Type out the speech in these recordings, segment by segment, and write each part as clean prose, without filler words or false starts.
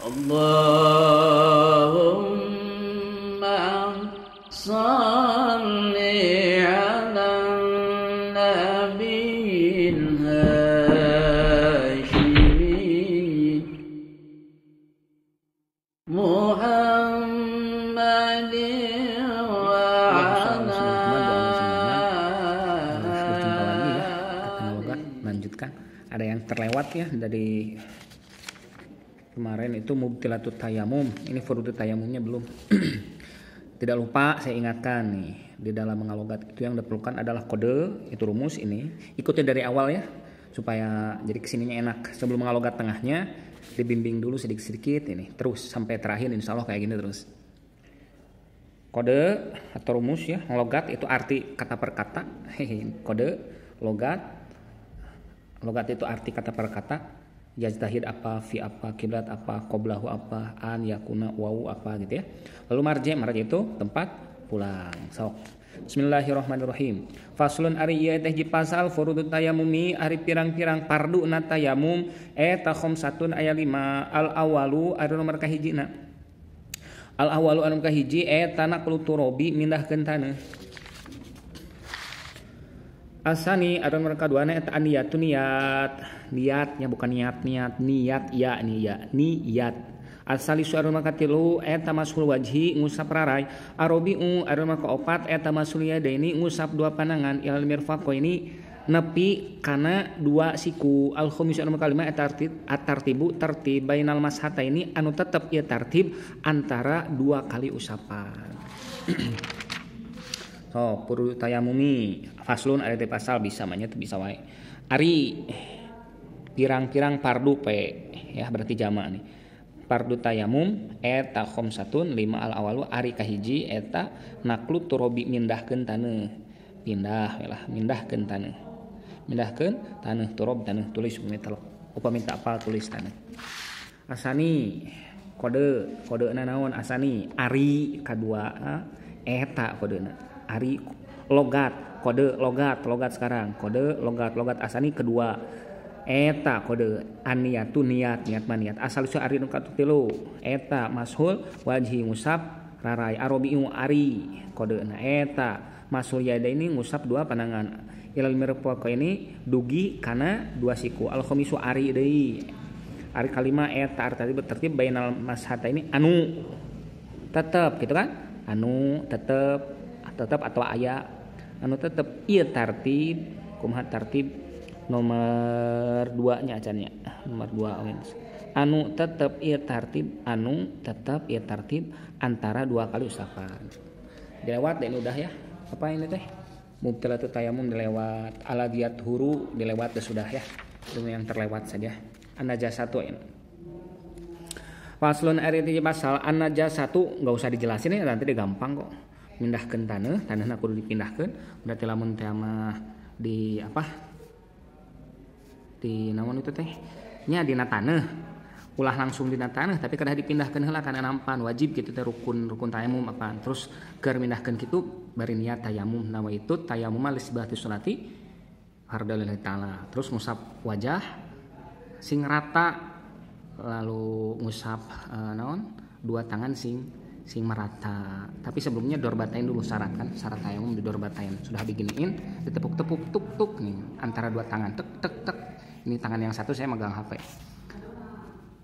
Allahumma shalli ala nabiyil hashimi Muhammadin wa ala. Berjumpa lagi ya, kita lanjutkan. Ada yang terlewat ya dari kemarin itu mubtilatut tayamum. Ini furudut tayamumnya belum. Tidak lupa saya ingatkan nih, di dalam mengalogat itu yang diperlukan adalah kode, itu rumus ini. Ikuti dari awal ya, supaya jadi kesininya enak. Sebelum mengalogat tengahnya, dibimbing dulu sedikit-sedikit ini. Terus sampai terakhir insya Allah kayak gini terus. Kode atau rumus ya, logat itu arti kata per kata. Hehe, kode, logat. Logat itu arti kata per kata. Yajtahid apa, fi apa, kiblat apa, qoblahu apa, an, yakuna, wawu apa gitu ya. Lalu marji, marji itu tempat pulang. Sok. Bismillahirrahmanirrahim. Faslun ari ieu teh pasal furudut tayamumi ari pirang-pirang pardu na tayamum eta khamsatun aya 5. Al awalu ari nomor kahijina. Al awalu anu kahiji eta naqlu turabi mindahkeun taneuh. Asani ari nomor kaduana eta aniyatu niat. Niatnya bukan niat niat niat ya niat niat. Asalisu ari nomor katilu eta mashul wajhi ngusap rarai. Arobiu ari nomor kaopat eta mashul yadaini ngusap dua panangan ilal mirfaqaini nepi kana dua siku. Al khamisu ari nomor kalima eta atartibu tertib bainal mashataini anu tetep ieu tartib antara dua kali usapan. So, puru tayamumi faslun ada di pasal bisa mah nya teu bisa wae. Ari pirang-pirang pardu pe ya berarti jama nih. Pardu tayamum eta khamsatun 5 al awalu ari kahiji eta naklu turobi mindahkeun taneuh. Pindah we lah mindahkeun taneuh. Mindahkeun taneuh turob taneuh tulis upami upami tak apal tulis taneuh. Asani kode kodena naon asani ari kadua eta kodena. Ari logat kode logat logat sekarang kode logat logat asani kedua eta kode aniyatu niat niat maniat asal usul ari nu katilu eta mashul wajhi ngusap rarai arobiu ari kodena eta mashul yadaini ngusap dua panangan ilal mirfaqaini dugi kana dua siku al khamisu ari deui ari kalima eta ari tadi tertib bainal mashataini anu tetep gitu kan anu tetep tetap atau aya anu tetep ieu tartib kumaha tartib nomor 2 nya acannya nomor 2 anu tetep ieu tartib anu tetep ieu tartib antara dua kali usapan dilewat dan udah ya apa ini teh mubtilatut tayamum dilewat aladiyat huru dilewat dah sudah ya itu yang terlewat saja an-najasatu ini faslun ari pasal an-najasatu enggak usah dijelasin ya nanti dia gampang kok. Mindahkeun taneuh, taneuhna kudu dipindahkeun. Berarti lamun teh mah di apa? Di naon itu teh? Nya dina taneuh. Ulah langsung dina taneuh tapi kedah dipindahkeun heula kana nampan wajib kitu teh rukun rukun tayamum apaan. Terus keur mindahkeun kitu bari niat tayamum nawa itu tayamum lisbati sholati fardhu lillahi taala. Terus ngusap wajah sing rata lalu ngusap naon? Dua tangan sing merata. Tapi sebelumnya dorbatain dulu syarat kan, syarat tayamum di dorbatain. Sudah diginiin, ditepuk-tepuk tuk tuk nih antara dua tangan tek tek tek. Ini tangan yang satu saya megang HP.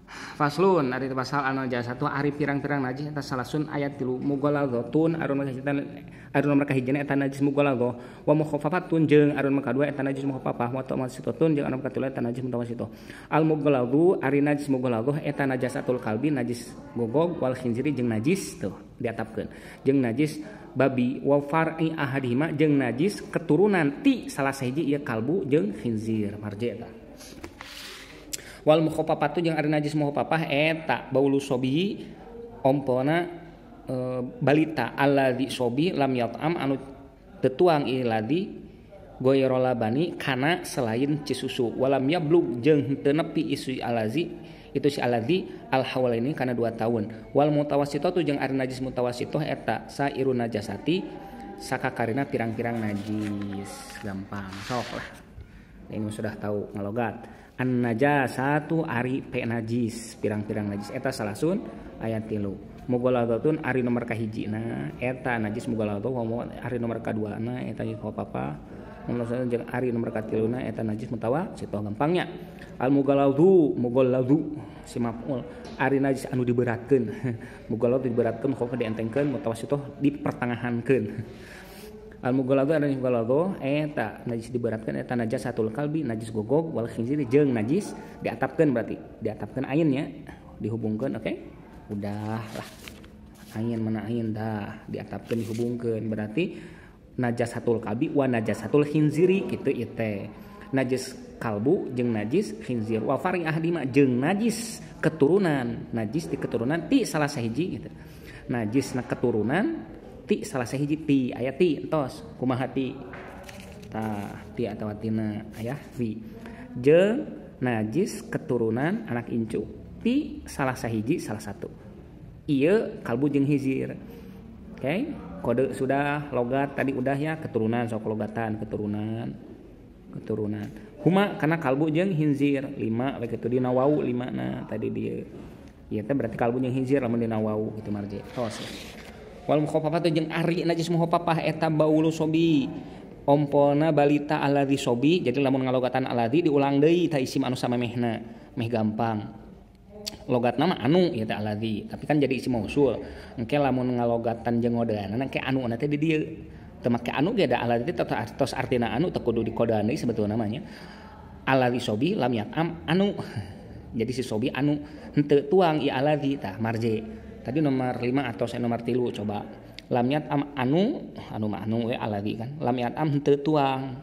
Faslun ari pasal anu jasatu ari pirang-pirang najis eta salasun ayat 3 mughaladzatun ari nomor kahijina eta najis mughaladzah wa mukhaffafatun jeung ari nomor kadua eta najis mukhaffafah wa mutawassithatun jeung ari nomor katilu eta najis mutawassithah. Al mughaladzah ari najis mughaladzah eta najasatul kalbi najis gogog wal khinziri jeung najis tuh diatapkeun jeung najis babi wa far'i ahadihima jeung najis keturunan ti salah sahiji ieu kalbu jeung khinzir marje eta. Wal mukhaffafatu jeung ari najis mukhaffafah eta baulu sobi ompona balita alladzi sobi lam yat'am anu tetuang iladi goyrolabani kana selain cisusu walam yablug jeung henteu nepi isu alazi itu si alladzi al hawalaini kana 2 tahun wal mutawassithatu jeung ari najis mutawassithah eta sairun najasati sakakarina pirang-pirang najis gampang sok lah ini sudah tahu ngalogat. An najasatu ari pe najis pirang-pirang najis eta salasun ayat 3. Mughaladzatun ari nomor kahijina eta najis mughaladzah wa ari nomor kaduana eta papa nomor jeung ari nomor katiluna eta najis mutawasithah gampangnya. Al mughalladzu mughalladzu si maf'ul ari najis anu diberatkeun mughalladzu diberatkeun khofa dientengkeun mutawasithah dipertengahankeun. Al mughalladzu ari mughalladzu eta najis diberatkeun eta najasatul kalbi najis gogog wal khinzir jeung najis diatapkeun berarti diatapkeun ainnya dihubungkeun oke okay? Udah lah ain mana ain dah diatapkeun dihubungkeun berarti najasatul kalbi wa najasatul khinziri kitu ieu teh najis kalbu jeung najis khinzir wa fari ahdima jeung najis keturunan najis di keturunan ti salah sahiji gitu najis na keturunan ti salah sahiji ti aya ti entos kumaha ti tah ti atawa tina aya fi jeung najis keturunan anak incu ti salah sahiji salah satu ieu kalbu jeung hizir oke okay? Kode sudah logat tadi udah ya keturunan sok logatan keturunan keturunan huma karena kalbu jeung hinzir 5 we kitu dina wau 5 na tadi dieu ieu teh berarti kalbu jeung hinzir lamun dina wau kitu marje tos wal mukhaffafatu jeung ari najis mukhaffafah eta baulu sobi ompona balita alladzi sobi jadi lamun ngalogatan alladzi diulang deui ta isim anu samemehna meh gampang logat nama anu ya teh alladzi tapi kan jadi isim mausul engke lamun ngalogatan jeung ngodeanana engke anu na teh di dieu teu make anu ge da alladzi teh tos artina anu teu kudu dikodean deui sebetulna namanya alladzi sobi lam yatam anu jadi si sobi anu henteu tuang ieu alladzi tah marje tadi nomor 5 atau saya nomor 3 coba lam yatam anu anu mah anu we alladzi kan lam yatam henteu tuang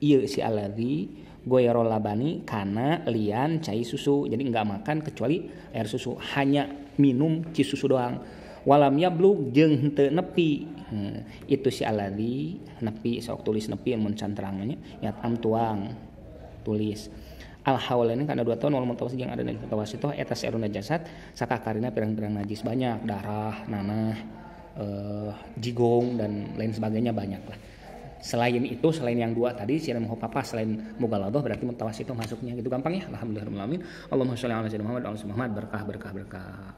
ieu si alladzi goyro labani kana lian cai susu jadi enggak makan kecuali air susu hanya minum ci susu doang walam yablug jeung henteu nepi itu si alladzi nepi sok tulis nepi mun can terangnya yatam tuang tulis al haulaini kana 2 tahun wal mutawassith jeung ada najis mutawassithah eta saeruna jasad sakakarina pirang-pirang najis banyak darah nanah jigong dan lain sebagainya banyak lah. Selain itu, selain yang dua tadi, si mukhaffafah selain mughaladzah berarti mutawassithah masuknya gitu gampang ya. Alhamdulillahirabbil alamin. Allahumma sholli ala sayyidina Muhammad wa ala ali Muhammad. Berkah berkah berkah.